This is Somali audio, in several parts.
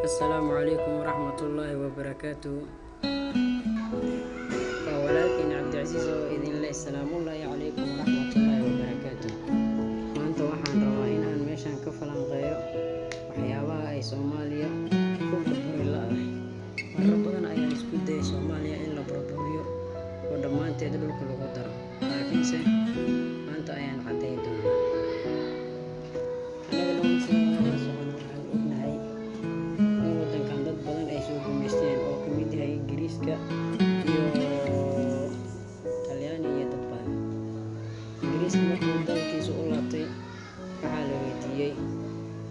Assalaamu calaykum waraxmatullaahi wabarakaatuhu. Waa walaalkiin Cabdicasiis oo idin leh salaamullaahi calaykum waraxmatullaahi wabarakaatuh. Maanta waxaan rabaa in aan meeshan ka falanqeeyo waxyaabaha ay Soomaaliya ku burburi la'dahay. Marar badan ayaa isku dayay Soomaaliya in la burburiyo oo dhammaanteed dhulka lagu daro, laakiinse maanta ayaan caddayn doonaa. Annaga dhan sidaan la socono, waxaan ognahay in waddankan dad badan ay soo gumaysteen, oo ka mid yahay Ingiriiska iyo Talyaani iyo dad badan. Ingiriiska markuu dalkiisa u laabtay, waxaa la weydiiyey: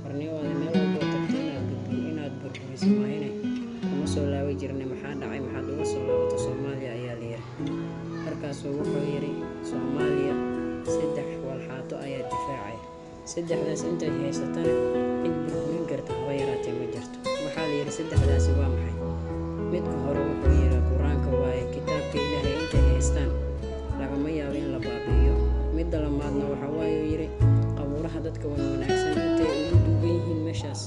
"Warniyowaada meel walboo tagto inaad burburiso maahine kama soo laaban jirne, maxaa dhacay? Maxaad uga soo laabatay Soomaaliya?" ayaa la yiri. Markaasuu wuxuu yidhi: "Soomaaliya saddex walxaato ayaa difaacaya. Saddexdaas intay haysatana cid burburin karta haba yaraatee ma jirto." Waxaa la yidhi: "Saddexdaasi waa maxay?" Midka hore wuxuu yidhi: "Qur-aanka waaye, kitaabka Ilaahay intay haystaan lagama yaabo in la baabi'iyo." Midda labaadna waxa waaye, uu yidhi, qabuuraha dadka wanaagsan intay ugu duugan yihiin meeshaas,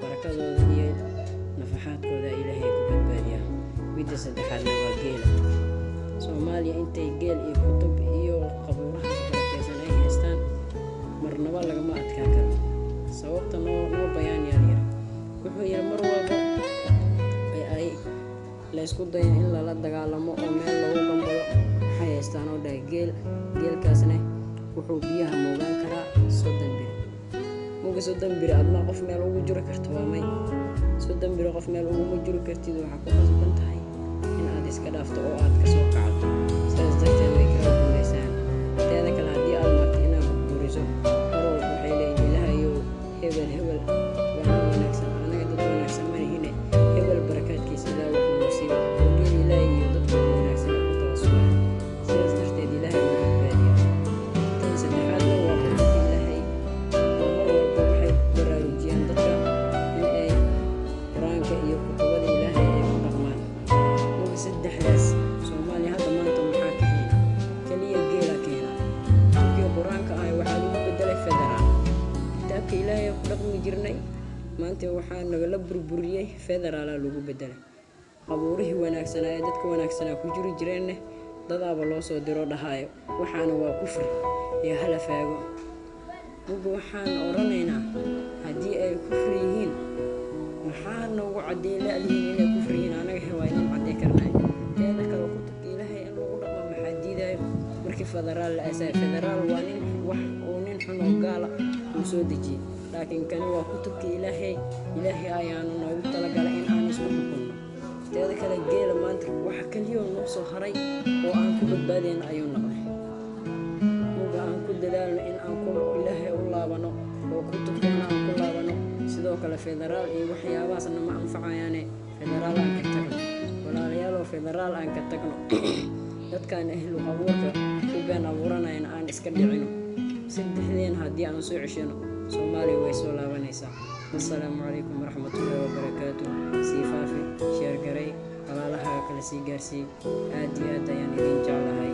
barakadooda iyo nafaxaadkooda Ilaahay ku badbaadiyaa. Midda saddexaadna waa geela. Soomaaliya intay geel iyo kutub iyo qabuurahaas barakeysan ay haystaan, marnaba lagama adkaan karo. "Sababta noo bayaan," yaa la yidhi. Wuxuu yidhi: "Mar walba ee ay laysku dayo in lala dagaalamo oo meel lagu gambado, waxay haystaan," oo dhahay, "geel. Geelkaasna wuxuu biyaha moogaan karaa 30 beri. Muga 30 beri adna qof meel ugu jiri karto waa may. 30 beri qof meel uguma jiri kartid. Waxaa ku qasban tahay in aad iska dhaafto oo aad kasoo kacato. Sidaas darteed way kaga guuleysaan. Teeda kale, haddii aad marto inaad burburiso, mar walba waxay leeyihin: 'Ilaahayow, hebel hebel waa nin wanaagsan, anaga dad wanaagsan ma nihine, hebel barakaadkiisa Ilaah wax nagu siiba.' Oo geel Ilaahay iyo dadka wanaagsan ku tawasulaan. Sidaas darteed Ilaahay wuu badbaadiyaa. Tan saddexaadna waa kutubka Ilaahay, oo mar walba waxay ku baraarujiyaan dadka in ay Qur-aanka iyo kutubada Ilaahay ay ku dhaqmaan. Marka saddexdaas Soomaaliya hadda maanta maxaa ka keena? Keliya geela keena. Kutubkii Qur-aanka ah waxaa lagu bedelay federaal. Kitaabka Ilaahay ku dhaqmi jirnay maanta waxaa nagala burburiyey, federaalaa lagu bedelay. Qabuurihii wanaagsanaa ee dadka wanaagsanaa ku jiri jireenne, dadaaba loo soo diro dhahaayo waxaana waa kufri iyo hala faago. Muga waxaan oranaynaa, haddii ay kufri yihiin, maxaa noogu caddeey la-dihiin inay kufri yihiin? Anaga he waa idin caddey karnaa. Teeda kale, kutubka Ilaahay in lagu dhaqmo maxaa diidayo markii federaal la aasaayo? Federaal waa nin wax uu nin xun oo gaala uu soo dejiyey, laakiin kani waa kutubka Ilaahay. Ilaahay ayaanu noogu talagalay in aan isku xukunno. Teeda kale, geela maanta waxa keliya oo noo soo haray oo aan ku badbaadayna ayuu noqday. Muga aan ku dadaalno in aan ku Ilaahay u laabano oo kutubkeena aan ku laabano. Sidoo kale federaal iyo waxyaabahaasna ma anfacayaane, federaal aan ka tagno, walaalayaaloo, federaal aan ka tagno. Dadkan ahlu qabuurka ku been abuuranayna aan iska dhicino. Saddexdeen haddii aan soo ceshano, Soomaaliya way soo laabanaysaa. Assalaamu calaykum waraxmatullaahi wabarakaatu. Sii faafi, share garay, walaalahaaga kale sii gaarsii. Aad iyo aad ayaan idin jeclahay.